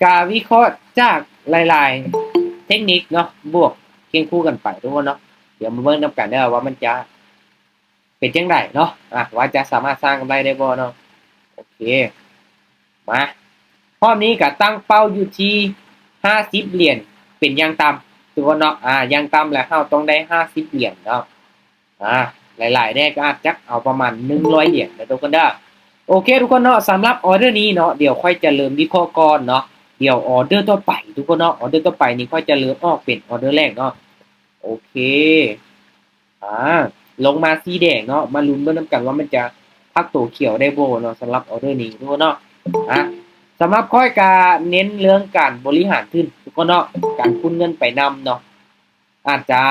ກາວິເຄາະຈາກຫຼາຍໆເຕັກນິກເນາະ ບວກຄຽງຄູ່ກັນໄປທຸກຄົນເນາະ. ດຽວມາເບິ່ງນຳກັນເດີວ່າມັນຈະເປັນຈັ່ງໃດເນາະ ອາ ວ່າຈະສາມາດສ້າງກຳໄລໄດ້ບໍ່ເນາະ. ໂອເຄ ມາ ຮອບນີ້ກະຕັ້ງເປົ້າຢູ່ທີ່ຫ້າສິບຫຼຽນເປັນຢ່າງຕ່ຳທຸກຄົນເນາະ. ອາ ຢ່າງຕ່ຳແລ້ວເຮົາຕ້ອງໄດ້ຫ້າສິບຫຼຽນເນາະ. ອາ ຫຼາຍໆແດ່ກະອາດຈັກເອົາປະມານໜຶ່ງຮ້ອຍຫຼຽນເດີທຸກຄົນເດີ. ໂອເຄທຸກຄົນເນາະ ສຳລັບອໍເດີນີ້ເນາະ ດຽວຂ້ອຍຈະເລີ່ມວິເຄາະກ່ອນເນາະ. ດຽວອໍເດີຕໍ່ໄປທຸກຄົນເນາະ ອໍເດີຕໍ່ໄປນີ້ຂ້ອຍຈະເລີ່ມອອກເປັນອໍເດີແລກເນາະ. ໂອເຄ ອາ ລົງມາສີແດງເນາະ ມາລຸ້ນເບິ່ງນຳກັນວ່າມັນຈະພັກໂຕຂຽວໄດ້ບໍ່ເນາະ ສຳລັບອໍເດີນີ້ທຸກຄົນເນາະ. ອາ ສຳລັບຂ້ອຍກະເນັ້ນເລື່ອງການບໍລິຫານທຶນທຸກຄົນເນາະ ການຄູນເງິນໄປນຳເນາະ. ອາດຈະ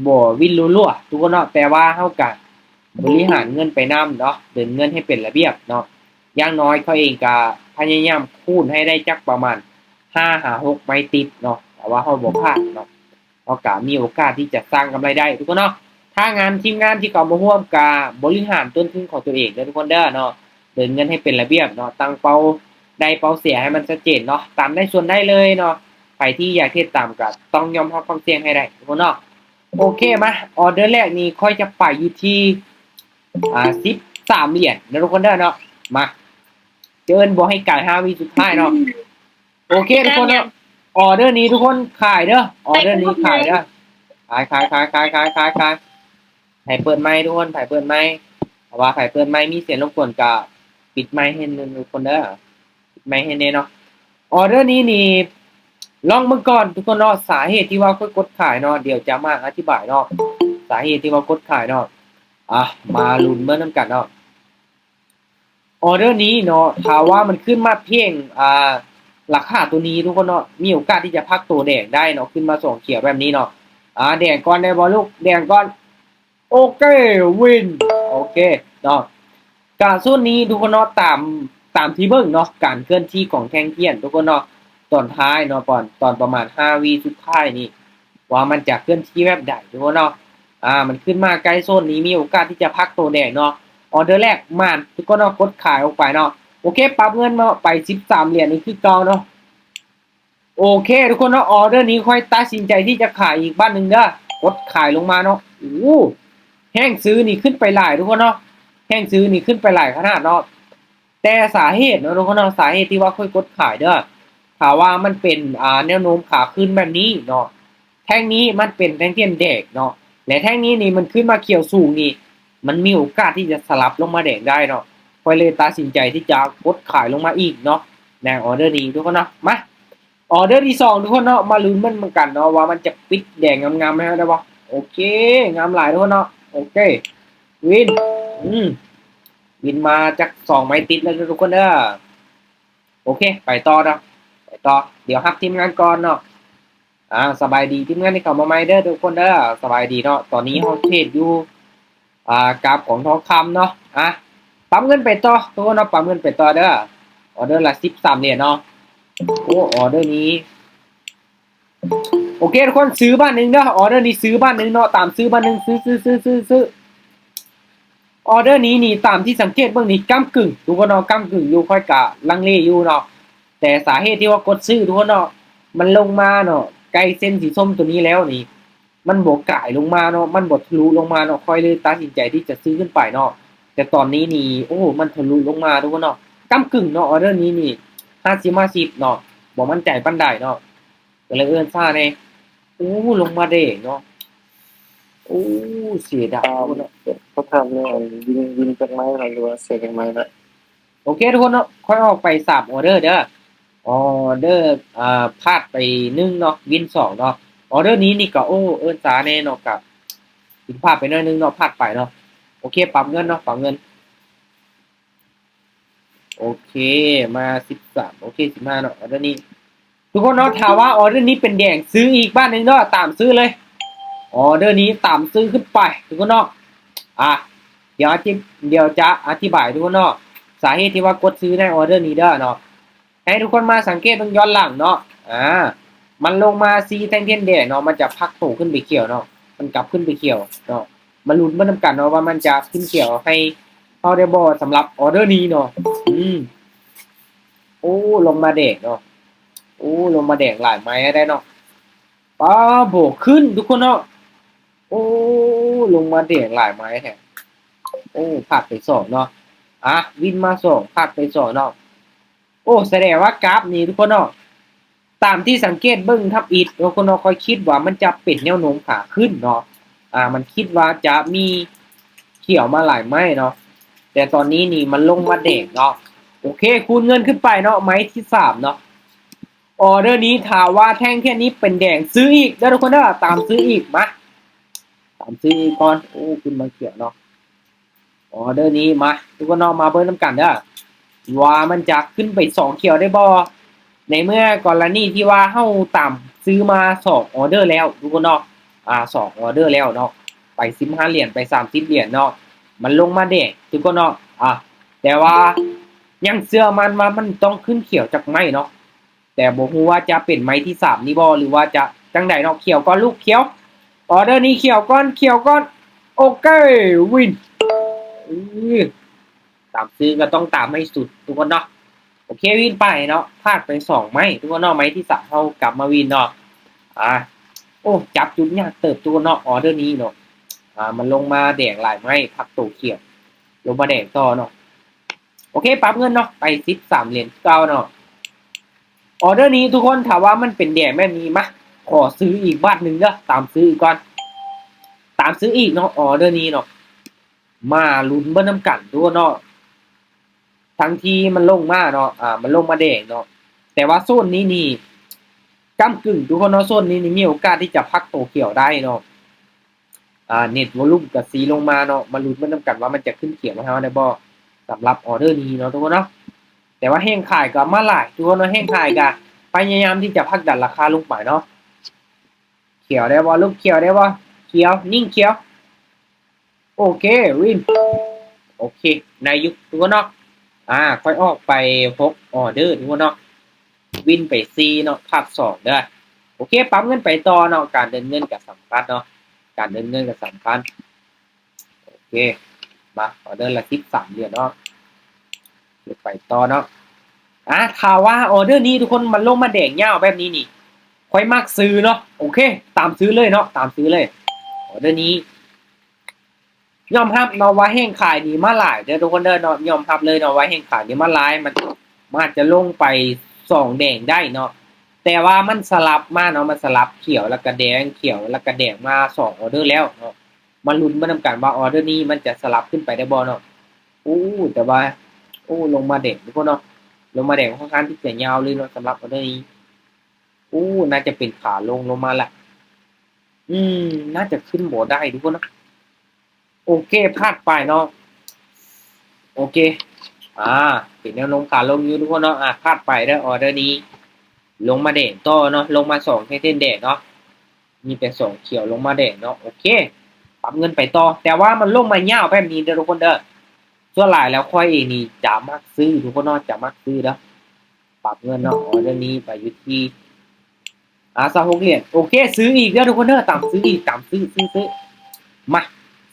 ບໍ່ວິນລົວໆທຸກຄົນເນາະ ແຕ່ວ່າເຮົາກະບໍລິຫານເງິນໄປນຳເນາະ ເດີນເງິນໃຫ້ເປັນລະບຽບເນາະ. ຢ່າງໜ້ອຍຂ້ອຍເອງກະພະຍາຍາມຄູນໃຫ້ໄດ້ຈັກປະມານຫ້າຫາຫົກໄມ້ຕິດເນາະ ຖ້າວ່າເຮົາບໍ່ພາດເນາະ ເຮົາກະມີໂອກາດທີ່ຈະສ້າງກຳໄລໄດ້ທຸກຄົນເນາະ. ຖ້າງານ ທີມງານທີ່ເຂົ້າມາຮ່ວມກະບໍລິຫານຕົ້ນທຶນຂອງຕົວເອງເດີທຸກຄົນເດີເນາະ. ເດີນເງິນໃຫ້ເປັນລະບຽບເນາະ ຕັ້ງເປົ້າໄດ້ເປົ້າເສຍໃຫ້ມັນຊັດເຈນເນາະ ຕາມໄດ້ສ່ວນໄດ້ເລີຍເນາະ. ໃຜທີ່ຢາກເຮັດຕາມກະຕ້ອງຍອມຮັບຄວາມສ່ຽງໃຫ້ໄດ້ທຸກຄົນເນາະ. ໂອເຄ ມາ ອໍເດີແລກນີ້ຂ້ອຍຈະໄປຢູ່ທີ່ ອາ ສິບສາມຫຼຽນເດີທຸກຄົນເດີເນາະ. ມາ ຈະເອີ້ນບໍ່ໃຫ້ກາຍຫ້າວິສຸດທ້າຍເນາະ. ໂອເຄທຸກຄົນເນາະ ອໍເດີນີ້ທຸກຄົນຂາຍເດີ ອໍເດີນີ້ຂາຍເດີ. ຂາຍ ຂາຍ ຂາຍ ຂາຍ ຂາຍ ຂາຍ ຂາຍ. ໃຜເປີດໄມທຸກຄົນ ໃຜເປີດໄມ ເພາະວ່າໃຜເປີດໄມມີສຽງລົບກວນກະປິດໄມໃຫ້ແດ່ທຸກຄົນເດີ ປິດໄມໃຫ້ແດ່ເນາະ. ອໍເດີນີ້ນີ້ລອງເບິ່ງກ່ອນທຸກຄົນເນາະ ສາເຫດທີ່ວ່າຂ້ອຍກົດຂາຍເນາະ ດຽວຈະມາອະທິບາຍເນາະ ສາເຫດທີ່ວ່າກົດຂາຍເນາະ. ອາ ມາລຸ້ນເບິ່ງນຳກັນເນາະ. ອໍເດີນີ້ເນາະ ຖ້າວ່າມັນຂຶ້ນມາພຽງ ອາ ລາຄາໂຕນີ້ທຸກຄົນເນາະ ມີໂອກາດທີ່ຈະພັກໂຕແດງໄດ້ເນາະ ຂຶ້ນມາສອງຂຽວແບບນີ້ເນາະ. ອາ ແດງກ່ອນໄດ້ບໍ່ລູກ ແດງກ່ອນ. ໂອເຄ ວິນ ໂອເຄເນາະ. ກະສ່ວນນີ້ທຸກຄົນເນາະ ຕາມ ຕາມທີ່ເບິ່ງເນາະ ການເຄື່ອນທີ່ຂອງແທ່ງທຽນທຸກຄົນເນາະ ຕອນທ້າຍເນາະ ຕອນ ຕອນປະມານຫ້າວິສຸດທ້າຍນີ້ ວ່າມັນຈະເຄື່ອນທີ່ແບບໃດທຸກຄົນເນາະ. ອາ ມັນຂຶ້ນມາໃກ້ໂຊນນີ້ ມີໂອກາດທີ່ຈະພັກໂຕແດງເນາະ. ອໍເດີແລກໝານທຸກຄົນເນາະ ກົດຂາຍອອກໄປເນາະ. ໂອເຄ ປັບເງິນເນາະ ໄປສິບສາມຫຼຽນນີ້ຄືເກົ່າເນາະ. ໂອເຄທຸກຄົນເນາະ ອໍເດີນີ້ຂ້ອຍຕັດສິນໃຈທີ່ຈະຂາຍອີກບາດໜຶ່ງເດີ ກົດຂາຍລົງມາເນາະ. ໂອ້ ແຮງຊື້ນີ້ຂຶ້ນໄປຫຼາຍທຸກຄົນເນາະ ແຮງຊື້ນີ້ຂຶ້ນໄປຫຼາຍຂະໜາດເນາະ. ແຕ່ສາເຫດເນາະທຸກຄົນເນາະ ສາເຫດທີ່ວ່າຂ້ອຍກົດຂາຍເດີ ຖ້າວ່າມັນເປັນ ອາ ແນວໂນ້ມຂາຂຶ້ນແບບນີ້ເນາະ ແທ່ງນີ້ມັນເປັນແທ່ງທຽນແດງເນາະ ແລະ ແທ່ງນີ້ນີ້ມັນຂຶ້ນມາຂຽວສູງນີ້ ມັນມີໂອກາດທີ່ຈະສະຫຼັບລົງມາແດງໄດ້ເນາະ. ຂ້ອຍເລີຍຕັດສິນໃຈທີ່ຈະກົດຂາຍລົງມາອີກເນາະ ໃນອໍເດີນີ້ທຸກຄົນເນາະ. ມາ ອໍເດີທີສອງທຸກຄົນເນາະ ມາລຸ້ນເບິ່ງນຳກັນເນາະ ວ່າມັນຈະປິດແດງງາມໆໃຫ້ເຮົາໄດ້ບໍ່. ໂອເຄ ງາມຫຼາຍທຸກຄົນເນາະ. ໂອເຄ ວິນ ອືມ ວິນມາຈັກສອງໄມ້ຕິດແລ້ວເດີທຸກຄົນເດີ. ໂອເຄ ໄປຕໍ່ເນາະ ໄປຕໍ່ ດຽວຮັບທີມງານກ່ອນເນາະ. ອາ ສະບາຍດີທີມງານທີ່ເຂົ້າມາໃໝ່ເດີທຸກຄົນເດີ ສະບາຍດີເນາະ. ຕອນນີ້ເຮົາເທຣດຢູ່ ອາ ກາບຂອງທອງຄຳເນາະ. ອາ ປັບເງິນໄປຕໍ່ທຸກຄົນເນາະ ປັບເງິນໄປຕໍ່ເດີ. ອໍເດີລະສິບສາມຫຼຽນເນາະ. ໂອ້ ອໍເດີນີ້ ໂອເຄທຸກຄົນ ຊື້ບາດໜຶ່ງເດີ ອໍເດີນີ້ຊື້ບາດໜຶ່ງເນາະ ຕາມຊື້ບາດໜຶ່ງ ຊື້ ຊື້ ຊື້ ຊື້ ຊື້. ອໍເດີນີ້ນີ້ຕາມທີ່ສັງເກດເບິ່ງນີ້ກ້ຳກຶ່ງທຸກຄົນເນາະ ກ້ຳກຶ່ງຢູ່ ຂ້ອຍກະລັງເລຢູ່ເນາະ. ແຕ່ສາເຫດທີ່ວ່າກົດຊື້ທຸກຄົນເນາະ ມັນລົງມາເນາະ ໃກ້ເສັ້ນສີສົ້ມໂຕນີ້ແລ້ວນີ້ ມັນບໍ່ກາຍລົງມາເນາະ ມັນບໍ່ທະລຸລົງມາເນາະ ຂ້ອຍເລີຍຕັດສິນໃຈທີ່ຈະຊື້ຂຶ້ນໄປເນາະ. ແຕ່ຕອນນີ້ນີ້ ໂອ້ ມັນທະລຸລົງມາທຸກຄົນເນາະ ກ້ຳກຶ່ງເນາະ. ອໍເດີນີ້ນີ້ຫ້າສິບຫ້າສິບເນາະ ບໍ່ໝັ້ນໃຈປານໃດເນາະ ກະເລີຍເອີ້ນຊ້າແດ່. ໂອ້ ລົງມາເດ້ເນາະ. ໂອ້ ເສຍດາຍ ອ່າ ເນາະ ຂໍຖາມແດ່ ວິນ ວິນຈັກໄມ້ລະ ຫຼືວ່າເສຍຈັກໄມ້ລະ? ໂອເຄທຸກຄົນເນາະ ຂ້ອຍອອກໄປສາມອໍເດີເດີ. ອໍເດີ ອ່າ ພາດໄປໜຶ່ງເນາະ ວິນສອງເນາະ. ອໍເດີນີ້ນີ້ກະ ໂອ້ ເອີ້ນຊ້າແດ່ເນາະ ກະຜິດພາດໄປໜ້ອຍໜຶ່ງເນາະ ພາດໄປເນາະ. ໂອເຄ ປັບເງິນເນາະ ປັບເງິນ. ໂອເຄ ມາສິບສາມ ໂອເຄ ສິບຫ້າເນາະ ອໍເດີນີ້ ທຸກຄົນເນາະ. ຖ້າວ່າອໍເດີນີ້ເປັນແດງ ຊື້ອີກບາດໜຶ່ງເນາະ ຕາມຊື້ເລີຍ. ອໍເດີນີ້ຕາມຊື້ຂຶ້ນໄປທຸກຄົນເນາະ. ອາ ດຽວອະທິ ດຽວຈະອະທິບາຍທຸກຄົນເນາະ ສາເຫດທີ່ວ່າກົດຊື້ໃນອໍເດີນີ້ເດີເນາະ. ໃຫ້ທຸກຄົນມາສັງເກດເບິ່ງຍ້ອນຫຼັງເນາະ. ອາ ມັນລົງມາສີແທ່ງທຽນແດງເນາະ ມັນຈະພັກໂຕຂຶ້ນໄປຂຽວເນາະ ມັນກັບຂຶ້ນໄປຂຽວເນາະ. ມາລຸ້ນເບິ່ງນຳກັນເນາະ ວ່າມັນຈະຂຶ້ນຂຽວໃຫ້ເຮົາໄດ້ບໍ່ ສຳລັບອໍເດີນີ້ເນາະ. ອືມ ໂອ້ ລົງມາແດງເນາະ. ໂອ້ ລົງມາແດງຫຼາຍໄມ້ແລ້ວເນາະ. ປ້າ ບໍ່ຂຶ້ນທຸກຄົນເນາະ. ໂອ້ ລົງມາແດງຫຼາຍໄມ້ແທ້. ໂອ້ ພາດໄປສອງເນາະ. ອ່ະ ວິນມາສອງ ພາດໄປສອງເນາະ. ໂອ້ ສະແດງວ່າກາຟນີ້ທຸກຄົນເນາະ ຕາມທີ່ສັງເກດເບິ່ງທຳອິດເນາະ ທຸກຄົນເນາະ ຂ້ອຍຄິດວ່າມັນຈະເປັນແນວໂນ້ມຂາຂຶ້ນເນາະ. ອ່າ ມັນຄິດວ່າຈະມີຂຽວມາຫຼາຍໄມ້ເນາະ ແຕ່ຕອນນີ້ນີ້ມັນລົງມາແດງເນາະ. ໂອເຄ ຄູນເງິນຂຶ້ນໄປເນາະ ໄມ້ທີສາມເນາະ. ອໍເດີນີ້ ຖ້າວ່າແທ່ງທຽນນີ້ເປັນແດງ ຊື້ອີກເດີທຸກຄົນເດີ. ຕາມຊື້ອີກ ມາ ຕາມຊື້ອີກກ່ອນ. ໂອ້ ຂຶ້ນມາຂຽວເນາະ. ອໍເດີນີ້ມາ ທຸກຄົນເນາະ ມາເບິ່ງນຳກັນເດີ ວ່າມັນຈະຂຶ້ນໄປສອງຂຽວໄດ້ບໍ່? ໃນເມື່ອກໍລະນີທີ່ວ່າເຮົາຕາມຊື້ມາສອງອໍເດີແລ້ວທຸກຄົນເນາະ ອ່າ ສອງອໍເດີແລ້ວເນາະ ໄປສິບຫ້າຫຼຽນ ໄປສາມສິບຫຼຽນເນາະ ມັນລົງມາແດງທຸກຄົນເນາະ. ອ່າ ແຕ່ວ່າຍັງເຊື່ອໝັ້ນວ່າມັນຕ້ອງຂຶ້ນຂຽວຈັກໄມ້ເນາະ. ແຕ່ບໍ່ຮູ້ວ່າຈະເປັນໄມ້ທີສາມນີ້ບໍ່ ຫຼືວ່າຈະຈັ່ງໃດເນາະ. ຂຽວກ່ອນລູກ ຂຽວ. ອໍເດີນີ້ຂຽວກ່ອນ ຂຽວກ່ອນ. ໂອເຄ ວິນ. ຕາມຊື້ກໍຕ້ອງຕາມໃຫ້ສຸດທຸກຄົນເນາະ. ໂອເຄ ວິນໄປເນາະ ພາດໄປສອງໄມ້ທຸກຄົນເນາະ. ໄມ້ທີສາມເຮົາກັບມາວິນເນາະ. ອ່າ ໂອ້ ຈັບຈຸດຍາກເຕີບທຸກຄົນເນາະ ອໍເດີນີ້ເນາະ. ອ່າ ມັນລົງມາແດງຫຼາຍໄມ້ ພັກໂຕຂຽວ ລົງມາແດງຕໍ່ເນາະ. ໂອເຄ ປັບເງິນເນາະ ໄປສິບສາມຫຼຽນຄືເກົ່າເນາະ. ອໍເດີນີ້ທຸກຄົນ ຖ້າວ່າມັນເປັນແດງແບບນີ້ ມາ ຂໍຊື້ອີກບາດໜຶ່ງເດີ ຕາມຊື້ອີກກ່ອນ ຕາມຊື້ອີກເນາະ. ອໍເດີນີ້ເນາະ ມາລຸ້ນເບິ່ງນຳກັນທຸກຄົນເນາະ. ທັງທີ່ມັນລົງມາເນາະ ອ່າ ມັນລົງມາແດງເນາະ ແຕ່ວ່າໂຊນນີ້ນີ້ກ້ຳກຶ່ງທຸກຄົນເນາະ. ໂຊນນີ້ນີ້ມີໂອກາດທີ່ຈະພັກໂຕຂຽວໄດ້ເນາະ. ອ່າ ເນັດວໍລຸ່ມກໍຊີ້ລົງມາເນາະ ມາລຸ້ນເບິ່ງນຳກັນວ່າມັນຈະຂຶ້ນຂຽວໃຫ້ເຮົາໄດ້ບໍ່ ສຳລັບອໍເດີນີ້ເນາະທຸກຄົນເນາະ. ແຕ່ວ່າແຮງຂາຍກໍມາຫຼາຍທຸກຄົນເນາະ ແຮງຂາຍກໍພະຍາຍາມທີ່ຈະຜັກດັນລາຄາລົງໄປເນາະ. ຂຽວໄດ້ບໍ່ລູກ ຂຽວໄດ້ບໍ່ ຂຽວ ຍິງຂຽວ. ໂອເຄ ວິນ. ໂອເຄ ໄດ້ຢູ່ທຸກຄົນເນາະ. ອ່າ ຂ້ອຍອອກໄປຫົກອໍເດີທຸກຄົນເນາະ ວິນໄປສີ່ເນາະ ພາດສອງເດີ. ໂອເຄ ປັບເງິນໄປຕໍ່ເນາະ ການເດີນເງິນກໍສຳຄັນເນາະ ການເດີນເງິນກໍສຳຄັນ. ໂອເຄ ມາ ອໍເດີລະສິບສາມຫຼຽນເນາະ ໄປຕໍ່ເນາະ. ອ່າ ຖ້າວ່າອໍເດີນີ້ທຸກຄົນ ມັນລົງມາແດງຍາວແບບນີ້ນີ້ ຂ້ອຍມັກຊື້ເນາະ. ໂອເຄ ຕາມຊື້ເລີຍເນາະ ຕາມຊື້ເລີຍ. ອໍເດີນີ້ຍອມຮັບເນາະວ່າແຮງຂາຍນີ້ມາຫຼາຍເດີທຸກຄົນເດີເນາະ ຍອມຮັບເລີຍເນາະວ່າແຮງຂາຍນີ້ມາຫຼາຍ. ມັນ ມັນອາດຈະລົງໄປສອງແດງໄດ້ເນາະ ແຕ່ວ່າມັນສະຫຼັບມາເນາະ ມັນສະຫຼັບຂຽວແລ້ວກະແດງ ຂຽວແລ້ວກະແດງມາສອງອໍເດີແລ້ວເນາະ. ມາລຸ້ນເບິ່ງນຳກັນວ່າອໍເດີນີ້ມັນຈະສະຫຼັບຂຶ້ນໄປໄດ້ບໍ່ເນາະ. ໂອ້ ແຕ່ວ່າ ໂອ້ ລົງມາແດງທຸກຄົນເນາະ ລົງມາແດງຂ້ອນຂ້າງທີ່ຈະຍາວເລີຍເນາະ ສຳລັບອໍເດີນີ້. ໂອ້ ໜ້າຈະເປັນຂາລົງລົງມາລະ ອືມ ໜ້າຈະຂຶ້ນບໍ່ໄດ້ທຸກຄົນເນາະ. ໂອເຄ ພາດໄປເນາະ ໂອເຄ ອ່າ ເປັນແນວໂນ້ມຂາລົງຢູ່ທຸກຄົນເນາະ. ອ່າ ພາດໄປເດີ ອໍເດີນີ້ລົງມາແດງຕໍ່ເນາະ ລົງມາສອງແທ່ງທຽນແດງເນາະ ມີແຕ່ສອງຂຽວລົງມາແດງເນາະ. ໂອເຄ ປັບເງິນໄປຕໍ່ ແຕ່ວ່າມັນລົງມາຍາວແບບນີ້ເດີທຸກຄົນເດີ. ສ່ວນຫຼາຍແລ້ວຂ້ອຍເອງນີ້ຈະມັກຊື້ທຸກຄົນເນາະ ຈະມັກຊື້ເດີ. ປັບເງິນເນາະ ອໍເດີນີ້ໄປຢູ່ທີ່ ອ່າ ຊາວຫົກຫຼຽນ. ໂອເຄ ຊື້ອີກເດີທຸກຄົນເດີ ຕາມຊື້ອີກ ຕາມຊື້ ຊື້ ຊື້ ມາ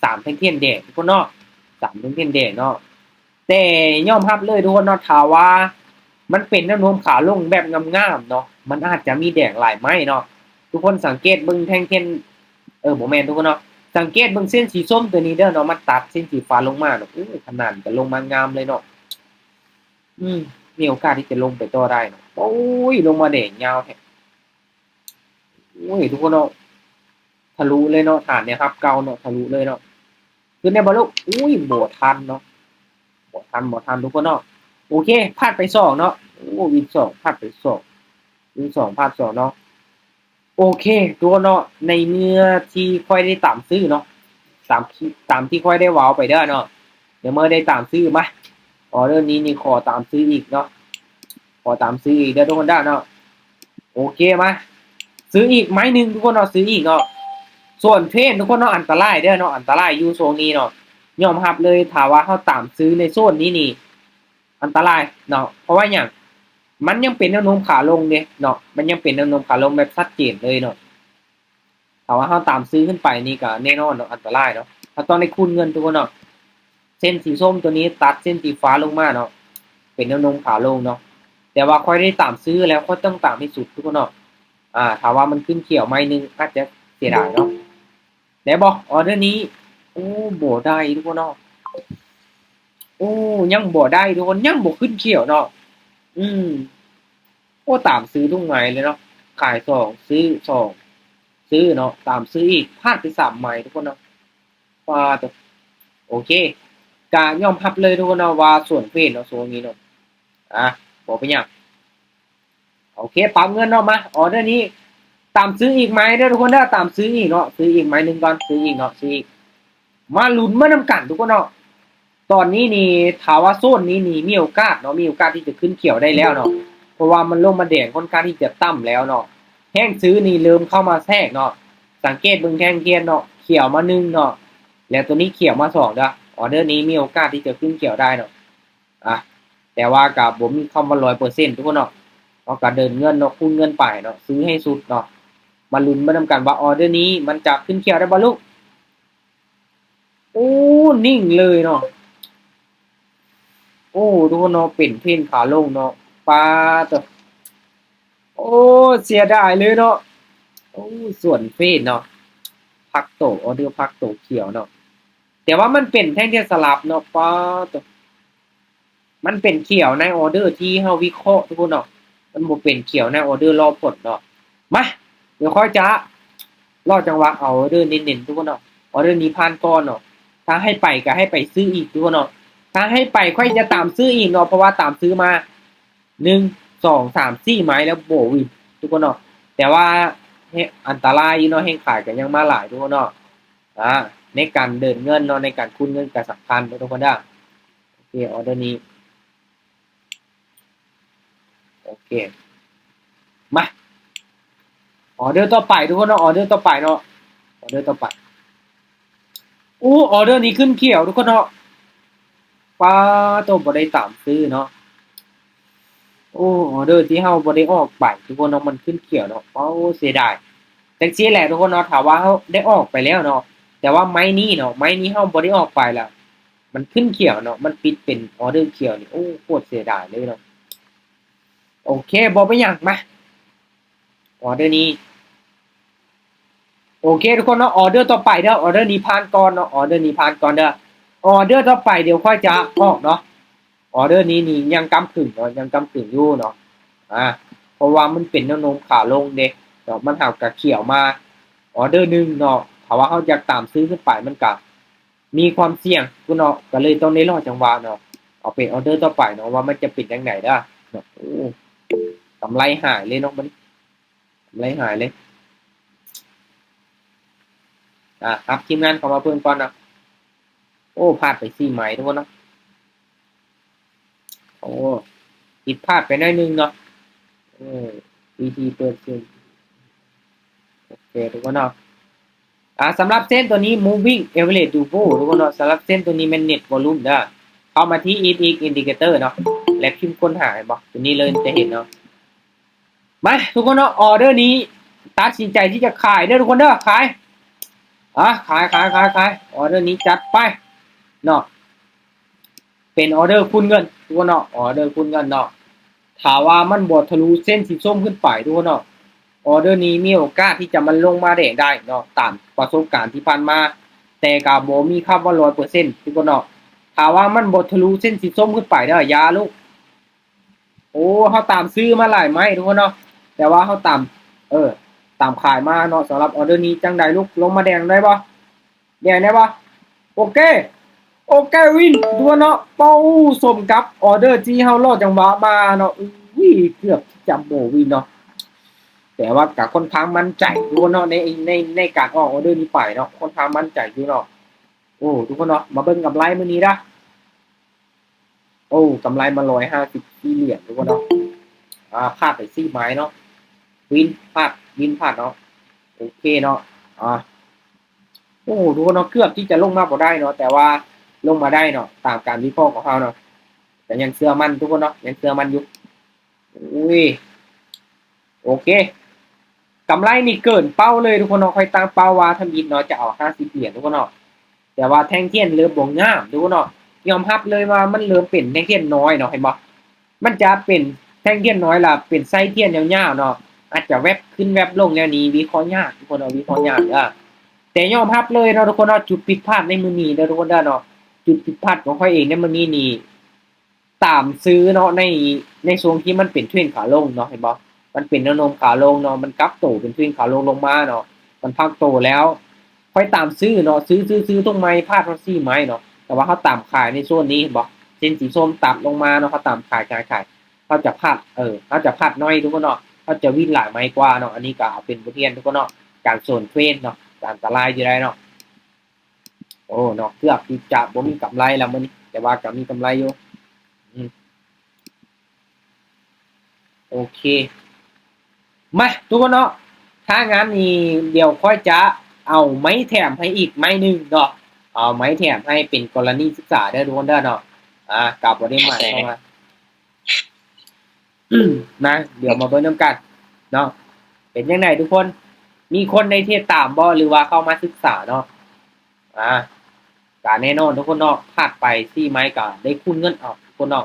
ສາມແທ່ງທຽນແດງທຸກຄົນເນາະ ສາມແທ່ງທຽນແດງເນາະ. ແຕ່ຍອມຮັບເລີຍທຸກຄົນເນາະ ຖ້າວ່າມັນເປັນແນວໂນ້ມຂາລົງແບບງາມໆເນາະ ມັນອາດຈະມີແດງຫຼາຍໄມ້ເນາະ. ທຸກຄົນສັງເກດເບິ່ງແທ່ງທຽນ ເອີ ບໍ່ແມ່ນທຸກຄົນເນາະ ສັງເກດເບິ່ງເສັ້ນສີສົ້ມຕົວນີ້ເດີເນາະ ມັນຕັດເສັ້ນສີຟ້າລົງມາເນາະ. ໂອ້ ຂະໜາດກໍລົງມາງາມເລີຍເນາະ. ອືມ ມີໂອກາດທີ່ຈະລົງໄປຕໍ່ໄດ້ເນາະ. ໂອ້ຍ ລົງມາແດງຍາວແທ້. ໂອ້ຍ ທຸກຄົນເນາະ ທະລຸເລີຍເນາະ ຖານແນວຮັບເກົ່າເນາະ ທະລຸເລີຍເນາະ. ຂຶ້ນໄດ້ບໍ່ລູກ? ອຸ້ຍ ບໍ່ທັນເນາະ ບໍ່ທັນ ບໍ່ທັນທຸກຄົນເນາະ. ໂອເຄ ພາດໄປສອງເນາະ. ໂອ້ ວິນສອງ ພາດໄປສອງ ວິນສອງ ພາດສອງເນາະ. ໂອເຄ ທຸກຄົນເນາະ ໃນເມື່ອທີ່ຂ້ອຍໄດ້ຕາມຊື້ເນາະ ຕາມທີ່ ຕາມທີ່ຂ້ອຍໄດ້ເວົ້າໄປເດີເນາະ ໃນເມື່ອໄດ້ຕາມຊື້ ມາ ອໍເດີນີ້ນີ້ຂໍຕາມຊື້ອີກເນາະ ຂໍຕາມຊື້ອີກເດີທຸກຄົນເດີເນາະ. ໂອເຄ ມາ ຊື້ອີກໄມ້ໜຶ່ງທຸກຄົນເນາະ ຊື້ອີກເນາະ. ສ່ວນເທຣນທຸກຄົນເນາະ ອັນຕະລາຍເດີເນາະ ອັນຕະລາຍຢູ່ຊ່ວງນີ້ເນາະ ຍອມຮັບເລີຍ ຖ້າວ່າເຮົາຕາມຊື້ໃນໂຊນນີ້ນີ້ ອັນຕະລາຍເນາະ. ເພາະວ່າຫຍັງ? ມັນຍັງເປັນແນວໂນ້ມຂາລົງເດ້ເນາະ ມັນຍັງເປັນແນວໂນ້ມຂາລົງແບບຊັດເຈນເລີຍເນາະ. ຖ້າວ່າເຮົາຕາມຊື້ຂຶ້ນໄປນີ້ກໍແນ່ນອນເນາະ ອັນຕະລາຍເນາະ ເຮົາຕ້ອງໄດ້ຄູນເງິນທຸກຄົນເນາະ. ເສັ້ນສີສົ້ມຕົວນີ້ຕັດເສັ້ນສີຟ້າລົງມາເນາະ ເປັນແນວໂນ້ມຂາລົງເນາະ. ແຕ່ວ່າຂ້ອຍໄດ້ຕາມຊື້ແລ້ວ ຂ້ອຍຕ້ອງຕາມໃຫ້ສຸດທຸກຄົນເນາະ. ອາ ຖ້າວ່າມັນຂຶ້ນຂຽວໄມ້ໜຶ່ງ ອາດຈະເສຍດາຍເນາະ. ໄດ້ບໍ່ ອອເດີນີ້? ໂອ້ ບໍ່ໄດ້ທຸກຄົນເນາະ. ໂອ້ ຍັງບໍ່ໄດ້ທຸກຄົນ ຍັງບໍ່ຂຶ້ນຂຽວເນາະ. ອືມ ໂອ້ ຕາມຊື້ທຸກໄມ້ເລີຍເນາະ. ຂາຍສອງ ຊື້ສອງ ຊື້ເນາະ ຕາມຊື້ອີກ ພາດໄປສາມໄມ້ທຸກຄົນເນາະ. ປາໂຕ ໂອເຄ ກະຍອມຮັບເລີຍທຸກຄົນເນາະ ວ່າສວນເຟດເນາະ ຊ່ວງນີ້ເນາະ. ອາ ບໍ່ເປັນຫຍັງ. ໂອເຄ ປັບເງິນເນາະ. ມາ ອອເດີນີ້ຕາມຊື້ອີກໄມ້ເດີທຸກຄົນເດີ ຕາມຊື້ອີກເນາະ. ຊື້ອີກໄມ້ໜຶ່ງກ່ອນ ຊື້ອີກເນາະ ຊື້ອີກ. ມາລຸ້ນມານຳກັນທຸກຄົນເນາະ. ຕອນນີ້ນີ້ ຖ້າວ່າໂຊນນີ້ນີ້ ມີໂອກາດເນາະ ມີໂອກາດທີ່ຈະຂຶ້ນຂຽວໄດ້ແລ້ວເນາະ ເພາະວ່າມັນລົງມາແດງຄ່ອນຂ້າງທີ່ຈະຕ່ຳແລ້ວເນາະ. ແຮງຊື້ນີ້ເລີ່ມເຂົ້າມາແຊກເນາະ. ສັງເກດເບິ່ງແທ່ງທຽນເນາະ ຂຽວມາໜຶ່ງເນາະ ແລ້ວໂຕນີ້ຂຽວມາສອງເດີ. ອອເດີນີ້ມີໂອກາດທີ່ຈະຂຶ້ນຂຽວໄດ້ເນາະ. ອາ ແຕ່ວ່າກໍບໍ່ມີຄຳວ່າຮ້ອຍເປີເຊັນທຸກຄົນເນາະ. ເຮົາກໍເດີນເງິນເນາະ ຄູນເງິນໄປເນາະ ຊື້ໃຫ້ສຸດເນາະ. ມາລຸ້ນມານຳກັນວ່າອອເດີນີ້ມັນຈະຂຶ້ນຂຽວໄດ້ບໍ່ລູກ. ໂອ້ ນິ່ງເລີຍເນາະ. ໂອ້ ທຸກຄົນເນາະ ເປັນເທຣນຂາລົງເນາະ. ປາໂຕ ໂອ້ ເສຍດາຍເລີຍເນາະ. ໂອ້ ສວນເຟດເນາະ ພັກໂຕ ອອເດີພັກໂຕຂຽວເນາະ. ແຕ່ວ່າມັນເປັນແທ່ງທຽນສະຫຼັບເນາະ. ປາໂຕ ມັນເປັນຂຽວໃນອອເດີທີ່ເຮົາວິເຄາະທຸກຄົນເນາະ ມັນບໍ່ເປັນຂຽວໃນອອເດີລໍຜົນເນາະ. ມາ ດຽວຂ້ອຍຈະລໍຈັງຫວະເອົາອອເດີເນັ້ນໆ ທຸກຄົນເນາະ. ອອເດີນີ້ຜ່ານກ່ອນເນາະ. ຖ້າໃຫ້ໄປກໍໃຫ້ໄປຊື້ອີກທຸກຄົນເນາະ. ຖ້າໃຫ້ໄປຂ້ອຍຈະຕາມຊື້ອີກເນາະ ເພາະວ່າຕາມຊື້ມາ ໜຶ່ງ ສອງ ສາມ ສີ່ໄມ້ແລ້ວບໍ່ວິນທຸກຄົນເນາະ. ແຕ່ວ່າ ອັນຕະລາຍຢູ່ເນາະ ແຮງຂາຍກໍຍັງມາຫຼາຍທຸກຄົນເນາະ. ອາ ໃນການເດີນເງິນເນາະ ໃນການຄູນເງິນກໍສຳຄັນເນາະ ທຸກຄົນເດີ. ໂອເຄ ອອເດີນີ້ ໂອເຄ ມາ ອອເດີຕໍ່ໄປທຸກຄົນເນາະ. ອອເດີຕໍ່ໄປເນາະ ອອເດີຕໍ່ໄປ. ໂອ້ ອອເດີນີ້ຂຶ້ນຂຽວທຸກຄົນເນາະ. ປາໂຕ ບໍ່ໄດ້ຕາມຊື້ເນາະ. ໂອ້ ອອເດີທີ່ເຮົາບໍ່ໄດ້ອອກໄປທຸກຄົນເນາະ ມັນຂຶ້ນຂຽວເນາະ. ໂອ້ ເສຍດາຍ. ຈັ່ງຊີ້ແຫຼະທຸກຄົນເນາະ ຖ້າວ່າເຮົາໄດ້ອອກໄປແລ້ວເນາະ ແຕ່ວ່າໄມ້ນີ້ເນາະ ໄມ້ນີ້ເຮົາບໍ່ໄດ້ອອກໄປລະ ມັນຂຶ້ນຂຽວເນາະ ມັນປິດເປັນອອເດີຂຽວນີ້ ໂອ້ ໂຄດເສຍດາຍເລີຍເນາະ. ໂອເຄ ບໍ່ເປັນຫຍັງ. ມາ ອອເດີນີ້ ໂອເຄທຸກຄົນເນາະ ອອເດີຕໍ່ໄປເດີ. ອອເດີນີ້ຜ່ານກ່ອນເນາະ ອອເດີນີ້ຜ່ານກ່ອນເດີ. ອອເດີຕໍ່ໄປດຽວຂ້ອຍຈະອອກເນາະ. ອອເດີນີ້ນີ້ຍັງກ້ຳກຶ່ງເນາະ ຍັງກ້ຳກຶ່ງຢູ່ເນາະ. ອາ ເພາະວ່າມັນເປັນແນວໂນ້ມຂາລົງເດ້ເນາະ ມັນຫາກະຂຽວມາ. ອອເດີໜຶ່ງເນາະ ຖ້າວ່າເຮົາຢາກຕາມຊື້ຂຶ້ນໄປ ມັນກະມີຄວາມສ່ຽງພຸ້ນເນາະ ກໍເລີຍຕ້ອງໄດ້ລໍຈັງຫວະເນາະ. ເອົາເປັນອອເດີຕໍ່ໄປເນາະ ວ່າມັນຈະເປັນຈັ່ງໃດເດີເນາະ. ໂອ້ ກຳໄລຫາຍເລີຍເນາະ ມັນກຳໄລຫາຍເລີຍ. ອາ ຮັບທີມງານເຂົ້າມາເພີ່ມກ່ອນເນາະ. ໂອ້ ພາດໄປສີ່ໄມ້ທຸກຄົນເນາະ. ໂອ້ ຜິດພາດໄປໜ້ອຍໜຶ່ງເນາະ. ເອີ ວິທີເປີດເຊິ່ງ ໂອເຄທຸກຄົນເນາະ. ອາ ສຳລັບເສັ້ນຕົວນີ້ moving average duo ທຸກຄົນເນາະ. ສຳລັບເສັ້ນຕົວນີ້ແມ່ນ net volume ເດີ. ເຂົ້າມາທີ່ F X indicator ເນາະ ແລະ ພິມຄົ້ນຫາ ເຫັນບໍ່ ຕົວນີ້ເລີຍຈະເຫັນເນາະ. ມາທຸກຄົນເນາະ ອອເດີນີ້ຕັດສິນໃຈທີ່ຈະຂາຍເດີທຸກຄົນເດີ. ຂາຍ ອາ ຂາຍ ຂາຍ ຂາຍ ຂາຍ. ອອເດີນີ້ຈັດໄປເນາະ ເປັນອອເດີຄູນເງິນທຸກຄົນເນາະ ອອເດີຄູນເງິນເນາະ. ຖ້າວ່າມັນບໍ່ທະລຸເສັ້ນສີສົ້ມຂຶ້ນໄປທຸກຄົນເນາະ ອອເດີນີ້ມີໂອກາດທີ່ຈະມັນລົງມາແດງໄດ້ເນາະ ຕາມປະສົບການທີ່ຜ່ານມາ. ແຕ່ກໍບໍ່ມີຄຳວ່າຮ້ອຍເປີເຊັນທຸກຄົນເນາະ. ຖ້າວ່າມັນບໍ່ທະລຸເສັ້ນສີສົ້ມຂຶ້ນໄປເດີ ຢ່າລູກ. ໂອ້ ເຮົາຕາມຊື້ມາຫຼາຍໄມ້ທຸກຄົນເນາະ ແຕ່ວ່າເຮົາຕາມ ເອີ ຕາມຂາຍມາເນາະ. ສຳລັບອອເດີນີ້ຈັ່ງໃດລູກ ລົງມາແດງໄດ້ບໍ່ ແດງໄດ້ບໍ່? ໂອເຄ ໂອເຄ ວິນ ທຸກຄົນເນາະ. ເປົ້າ ສົມກັບອອເດີທີ່ເຮົາລໍຈັງຫວະມາເນາະ. ອຸ້ຍ ເກືອບທີ່ຈະບໍ່ວິນເນາະ ແຕ່ວ່າກໍຄ່ອນຂ້າງໝັ້ນໃຈທຸກຄົນເນາະ ໃນ ໃນ ໃນການອອກອອເດີນີ້ໄປເນາະ ຄ່ອນຂ້າງໝັ້ນໃຈຢູ່ເນາະ. ໂອ້ ທຸກຄົນເນາະ ມາເບິ່ງກຳໄລມື້ນີ້ເດີ. ໂອ້ ກຳໄລມາຮ້ອຍຫ້າສິບສີ່ຫຼຽນທຸກຄົນເນາະ. ອາ ພາດໄປສີ່ໄມ້ເນາະ ວິນພາດ ວິນພາດເນາະ. ໂອເຄເນາະ ອາ ໂອ້ ທຸກຄົນເນາະ ເກືອບທີ່ຈະລົງມາບໍ່ໄດ້ເນາະ ແຕ່ວ່າລົງມາໄດ້ເນາະ ຕາມການວິເຄາະຂອງເຮົາເນາະ ກໍຍັງເຊື່ອໝັ້ນທຸກຄົນເນາະ ຍັງເຊື່ອໝັ້ນຢູ່. ໂອ້ຍ ໂອເຄ ກຳໄລນີ້ເກີນເປົ້າເລີຍທຸກຄົນເນາະ. ຂ້ອຍຕັ້ງເປົ້າວ່າທຳອິດເນາະ ຈະເອົາຫ້າສິບຫຼຽນທຸກຄົນເນາະ ແຕ່ວ່າແທ່ງທຽນເລີ່ມບໍ່ງາມທຸກຄົນເນາະ. ຍອມຮັບເລີຍວ່າມັນເລີ່ມເປັນແທ່ງທຽນນ້ອຍເນາະ ເຫັນບໍ່? ມັນຈະເປັນ ແທ່ງທຽນນ້ອຍລະເປັນໄສ້ທຽນຍາວໆເນາະ ອາດຈະແວັບຂຶ້ນແວັບລົງແນວນີ້ ວິເຄາະຍາກທຸກຄົນເນາະ ວິເຄາະຍາກເດີ. ແຕ່ຍອມຮັບເລີຍເນາະທຸກຄົນເນາະ ຈຸດຜິດພາດໃນມື້ນີ້ເດີທຸກຄົນເດີເນາະ ຈຸດຜິດພາດຂອງຂ້ອຍເອງໃນມື້ນີ້ນີ້ ຕາມຊື້ເນາະ ໃນ ໃນຊ່ວງທີ່ມັນເປັນເທຣນຂາລົງເນາະ ເຫັນບໍ່? ມັນເປັນແນວໂນ້ມຂາລົງເນາະ ມັນກັບໂຕເປັນເທຣນຂາລົງລົງມາເນາະ ມັນພັກໂຕແລ້ວ ຂ້ອຍຕາມຊື້ເນາະ ຊື້ ຊື້ ຊື້ທຸກໄມ້ ພາດຮອດສີ່ໄມ້ເນາະ ແຕ່ວ່າເຮົາຕາມຂາຍໃນໂຊນນີ້ ເຫັນບໍ່? ເສັ້ນສີສົ້ມຕັດລົງມາເນາະ ເຮົາຕາມຂາຍ ຂາຍ ຂາຍ ເຮົາຈະພາດ ເອີ ເຮົາຈະພາດໜ້ອຍທຸກຄົນເນາະ ເຮົາຈະວິນຫຼາຍໄມ້ກວ່າເນາະ. ອັນນີ້ກໍເອົາເປັນບົດຮຽນທຸກຄົນເນາະ ການໂຊນເທຣນເນາະ ການອັນຕະລາຍຢູ່ໄດ້ເນາະ. ໂອ້ ເນາະ ເກືອບທີ່ຈະບໍ່ມີກຳໄລແລ້ວມື້ນີ້ ແຕ່ວ່າກໍມີກຳໄລຢູ່ ອືມ ໂອເຄ ມາທຸກຄົນເນາະ ຖ້າງານນີ້ ດຽວຂ້ອຍຈະເອົາໄມ້ແຖມໃຫ້ອີກໄມ້ໜຶ່ງເນາະ ເອົາໄມ້ແຖມໃຫ້ເປັນກໍລະນີສຶກສາເດີທຸກຄົນເດີເນາະ. ອາ ກໍບໍ່ໄດ້ໝາຍຄວາມວ່າ ນະ ດຽວມາເບິ່ງນຳກັນເນາະ ເປັນຈັ່ງໃດທຸກຄົນ ມີຄົນໃນເທດຕາມບໍ່ ຫຼືວ່າເຂົ້າມາສຶກສາເນາະ? ອາ ກະແນ່ນອນທຸກຄົນເນາະ ພາດໄປສີ່ໄມ້ກະໄດ້ຄູນເງິນເອົາທຸກຄົນເນາະ.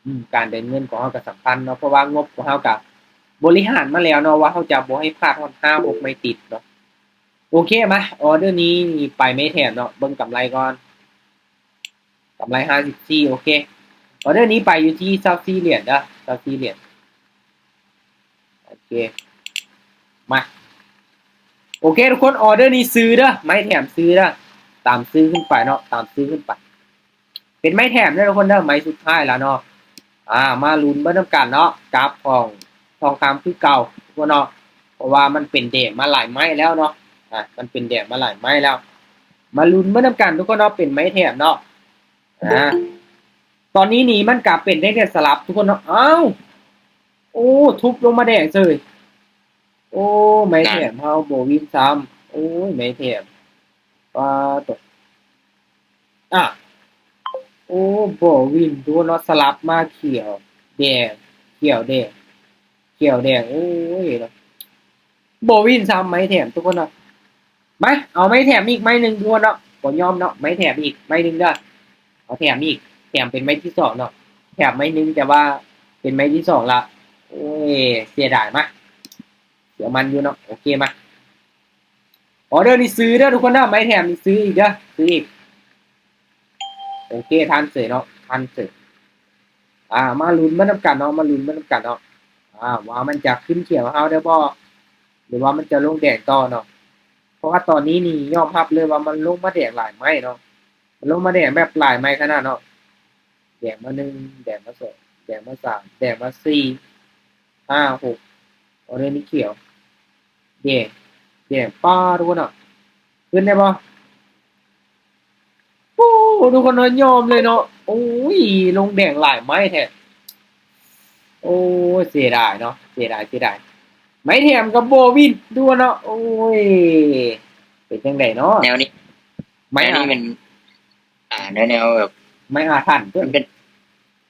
ອືມ ການເດີນເງິນຂອງເຮົາກະສຳຄັນເນາະ ເພາະວ່າງົບຂອງເຮົາກະບໍລິຫານມາແລ້ວເນາະ ວ່າເຮົາຈະບໍ່ໃຫ້ພາດຮອດຫ້າຫົກໄມ້ຕິດເນາະ. ໂອເຄ ມາ ອອເດີນີ້ໄປໄມ້ແຖມເນາະ ເບິ່ງກຳໄລກ່ອນ ກຳໄລຫ້າສິບສີ່ ໂອເຄ ອອເດີນີ້ໄປຢູ່ທີ່ຊາວສີ່ຫຼຽນເດີ ຊາວສີ່ຫຼຽນ ໂອເຄ ມາ ໂອເຄທຸກຄົນ ອອເດີນີ້ຊື້ເດີ ໄມ້ແຖມຊື້ເດີ ຕາມຊື້ຂຶ້ນໄປເນາະ ຕາມຊື້ຂຶ້ນໄປ ເປັນໄມ້ແຖມເດີທຸກຄົນເດີ ໄມ້ສຸດທ້າຍແລ້ວເນາະ. ອາ ມາລຸ້ນເບິ່ງນຳກັນເນາະ ກາບຂອງທອງຄຳຄືເກົ່າທຸກຄົນເນາະ ເພາະວ່າມັນເປັນແດງມາຫຼາຍໄມ້ແລ້ວເນາະ ອາ ມັນເປັນແດງມາຫຼາຍໄມ້ແລ້ວ ມາລຸ້ນເບິ່ງນຳກັນທຸກຄົນເນາະ ເປັນໄມ້ແຖມເນາະ. ອາ ຕອນນີ້ນີ້ມັນກະເປັນໄດ້ແຕ່ສະຫຼັບທຸກຄົນເນາະ ອ້າວ ໂອ້ ທຸບລົງມາແດງເສີຍ ໂອ້ ໄມ້ແຖມເຮົາບໍ່ວິນຊ້ຳ ໂອ້ຍ ໄມ້ແຖມ ປາໂຕ ອາ ໂອ້ ບໍ່ວິນທຸກຄົນເນາະ ສະຫຼັບມາຂຽວແດງ ຂຽວແດງ ຂຽວແດງ ໂອ້ຍ ບໍ່ວິນຊ້ຳໄມ້ແຖມທຸກຄົນເນາະ. ມາ ເອົາໄມ້ແຖມອີກໄມ້ໜຶ່ງທຸກຄົນເນາະ ບໍ່ຍອມເນາະ ໄມ້ແຖມອີກໄມ້ໜຶ່ງເດີ ເອົາແຖມອີກ ແຖມເປັນໄມ້ທີສອງເນາະ ແຖມໄມ້ໜຶ່ງ ແຕ່ວ່າເປັນໄມ້ທີສອງລະ ໂອ້ຍ ເສຍດາຍ ມາ ເສຍມັນຢູ່ເນາະ. ໂອເຄ ມາ ອອເດີນີ້ຊື້ເດີທຸກຄົນເດີ ໄມ້ແຖມນີ້ຊື້ອີກເດີ ຊື້ອີກ ໂອເຄ ທັນເສີຍເນາະ ທັນເສີຍ. ອາ ມາລຸ້ນເບິ່ງນຳກັນເນາະ ມາລຸ້ນເບິ່ງນຳກັນເນາະ ອາ ວ່າມັນຈະຂຶ້ນຂຽວເຮົາໄດ້ບໍ່ ຫຼືວ່າມັນຈະລົງແດງຕໍ່ເນາະ ເພາະວ່າຕອນນີ້ນີ້ຍອມຮັບເລີຍວ່າມັນລົງມາແດງຫຼາຍໄມ້ເນາະ ມັນລົງມາແດງແບບຫຼາຍໄມ້ຂະໜາດເນາະ ແດງມາໜຶ່ງ ແດງມາສອງ ແດງມາສາມ ແດງມາສີ່ ຫ້າ ຫົກ ອອເດີນີ້ຂຽວ ແດງ ແດງ ປາດ ທຸກຄົນເນາະ ຂຶ້ນໄດ້ບໍ່? ໂອ້ ທຸກຄົນເນາະ ຍອມເລີຍເນາະ ໂອ້ຍ ລົງແດງຫຼາຍໄມ້ແທ້ ໂອ້ຍ ເສຍດາຍເນາະ ເສຍດາຍ ເສຍດາຍ ໄມ້ແຖມກໍບໍ່ວິນ ທຸກຄົນເນາະ ໂອ້ຍ ເປັນຈັ່ງໃດເນາະ ແນວນີ້ ໄມ້ ແນວນີ້ ອາ ມັນ ອາ ແນວ ແນວແບບ ໄມ້ອາຖັນ ມັນເປັນ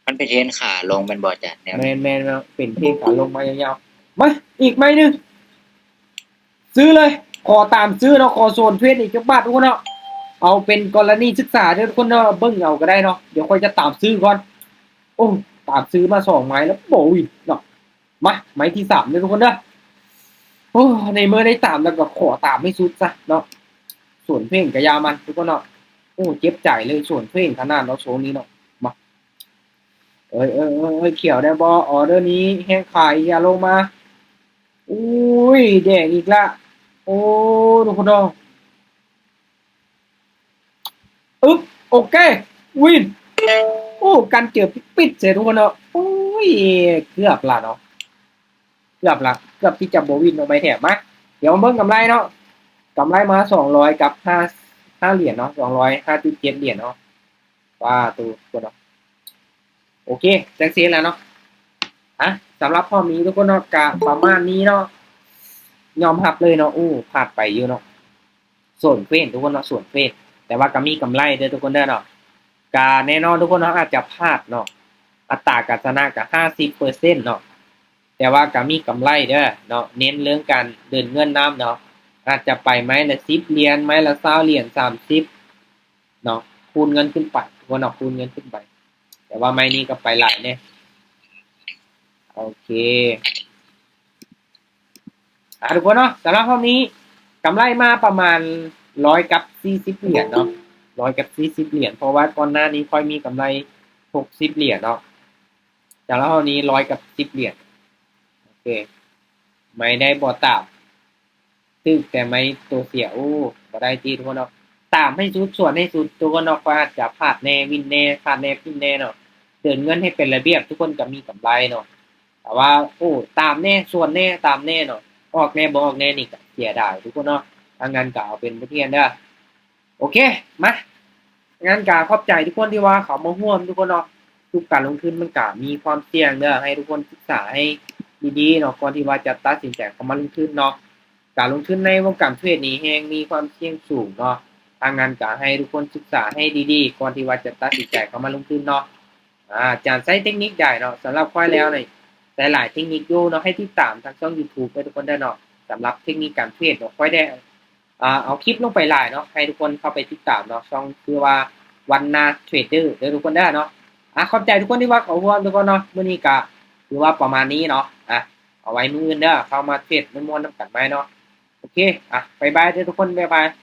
ມັນເປັນເທຣນຂາລົງແມ່ນບໍ່ອາຈານ ແນວນີ້ ແມ່ນໆ ເນາະ ເປັນເທຣນຂາລົງມາຍາວໆ ມາ ອີກໄມ້ໜຶ່ງ ຊື້ເລີຍ ຂໍຕາມຊື້ເນາະ ຂໍສວນເທຣນອີກຈັກບາດທຸກຄົນເນາະ ເອົາເປັນກໍລະນີສຶກສາເດີທຸກຄົນເນາະ ເບິ່ງເອົາກໍໄດ້ເນາະ ດຽວຂ້ອຍຈະຕາມຊື້ກ່ອນ ໂອ້ ຕາມຊື້ມາສອງໄມ້ແລ້ວບໍ່ວິນເນາະ ມາ ໄມ້ທີສາມເດີທຸກຄົນເດີ ໂອ້ ໃນເມື່ອໄດ້ຕາມແລ້ວກໍຂໍຕາມໃຫ້ສຸດຊະເນາະ ສວນເພງກໍຢ່າມັນທຸກຄົນເນາະ ໂອ້ ເຈັບໃຈເລີຍ ສວນເພງຂະໜາດເນາະ ຊ່ວງນີ້ເນາະ ມາ ເອີຍ ເອີຍ ເອີຍ ເອີຍ ຂຽວໄດ້ບໍ່? ອອເດີນີ້ແຮງຂາຍ ຢ່າລົງມາ ໂອ້ຍ ແດງອີກລະ ໂອ້ ທຸກຄົນເນາະ ອຶບ ໂອເຄ ວິນ ໂອ້ ກັນເຈີປິດໆ ໃສ່ທຸກຄົນເນາະ ໂອ້ຍ ເກືອບລະເນາະ ເກືອບລະ ເກືອບທີ່ຈະບໍ່ວິນເນາະ ໄມ້ແຖມ ມາ ດຽວມາເບິ່ງກຳໄລເນາະ ກຳໄລມາສອງຮ້ອຍກັບຫ້າ ຫ້າຫຼຽນເນາະ ສອງຮ້ອຍຫ້າຈຸດເຈັດຫຼຽນເນາະ ປາໂຕ ທຸກຄົນເນາະ ໂອເຄ ຈັກຊີ້ແຫຼະເນາະ ອ່ະ ສຳລັບຮອບນີ້ທຸກຄົນເນາະ ກະປະມານນີ້ເນາະ ຍອມຮັບເລີຍເນາະ ໂອ້ ພາດໄປຢູ່ເນາະ ສວນເພງທຸກຄົນເນາະ ສວນເພງ ແຕ່ວ່າກະມີກຳໄລເດີທຸກຄົນເດີເນາະ ກະແນ່ນອນທຸກຄົນເນາະ ອາດຈະພາດເນາະ ອັດຕາການຊະນະກະຫ້າສິບເປີເຊັນເນາະ ແຕ່ວ່າກະມີກຳໄລເດີເນາະ ເນັ້ນເລື່ອງການເດີນເງິນນຳເນາະ ອາດຈະໄປໄມ້ລະສິບຫຼຽນ ໄມ້ລະຊາວຫຼຽນ ສາມສິບ ເນາະ ຄູນເງິນຂຶ້ນໄປ ທຸກຄົນເນາະ ຄູນເງິນຂຶ້ນໄປ ແຕ່ວ່າໄມ້ນີ້ກໍໄປຫຼາຍແນ່ ເ ໂອເຄ ອ່າ ທຸກຄົນເນາະ ສຳລັບຮອບນີ້ກຳໄລມາປະມານຮ້ອຍກັບສີ່ສິບຫຼຽນເນາະ ຮ້ອຍກັບສີ່ສິບຫຼຽນ ເພາະວ່າກ່ອນໜ້ານີ້ຂ້ອຍມີກຳໄລຫົກສິບຫຼຽນເນາະ ສຳລັບຮອບນີ້ຮ້ອຍກັບສິບຫຼຽນ. ໂອເຄ ໄມ້ໄດ້ບໍ່ຕາມ ຖືກແຕ່ໄມ້ໂຕເສຍ ໂອ້ ບໍ່ໄດ້ຕິທຸກຄົນເນາະ ຕາມໃຫ້ສຸດ ສວນໃຫ້ສຸດທຸກຄົນເນາະ ຂ້ອຍອາດຈະພາດແດ່ ວິນແດ່ ພາດແດ່ ພິນແດ່ເນາະ ເດີນເງິນໃຫ້ເປັນລະບຽບ ທຸກຄົນກໍມີກຳໄລເນາະ ແຕ່ວ່າ ໂອ້ ຕາມແດ່ ສວນແດ່ ຕາມແດ່ເນາະ ອອກແດ່ ບໍ່ອອກແດ່ນີ້ກໍເສຍດາຍທຸກຄົນເນາະ ທາງນັ້ນກໍເອົາເປັນບົດຮຽນເດີ. ໂອເຄ ມາ ງານກະຂອບໃຈທຸກຄົນທີ່ວ່າເຂົ້າມາຮ່ວມທຸກຄົນເນາະ ທຸກການລົງທຶນມັນກະມີຄວາມສ່ຽງເດີ ໃຫ້ທຸກຄົນສຶກສາໃຫ້ດີໆເນາະ ກ່ອນທີ່ວ່າຈະຕັດສິນໃຈເຂົ້າມາລົງທຶນເນາະ ການລົງທຶນໃນວົງການເທຣດນີ້ແຮງມີຄວາມສ່ຽງສູງເນາະ ທາງງານກະໃຫ້ທຸກຄົນສຶກສາໃຫ້ດີໆ ກ່ອນທີ່ວ່າຈະຕັດສິນໃຈເຂົ້າມາລົງທຶນເນາະ ອາ ຈານໃຊ້ເຕັກນິກໃດເນາະ ສຳລັບຂ້ອຍແລ້ວນີ້ໃຊ້ຫຼາຍເຕັກນິກຢູ່ເນາະ ໃຫ້ຕິດຕາມທາງຊ່ອງຢູທູບເດີທຸກຄົນເດີເນາະ ສຳລັບເຕັກນິກການເທຣດເນາະ ຂ້ອຍໄດ້ ອ່າ ເອົາຄລິບລົງໄປຫຼາຍເນາະ ໃຫ້ທຸກຄົນເຂົ້າໄປຕິດຕາມເນາະ ຊ່ອງຊື່ວ່າ ວັນນາເທຣດເດີ ເດີທຸກຄົນເດີເນາະ ອາ ຂອບໃຈທຸກຄົນທີ່ວ່າເຂົ້າຮ່ວມທຸກຄົນເນາະ ມື້ນີ້ກະຖືວ່າປະມານນີ້ເນາະ ອາ ເອົາໄວ້ມື້ອື່ນເດີ ເຂົ້າມາເທຣດມ່ວນໆນຳກັນໃໝ່ເນາະ ໂອເຄ ອາ ບາຍບາຍເດີທຸກຄົນ ບາຍບາຍ.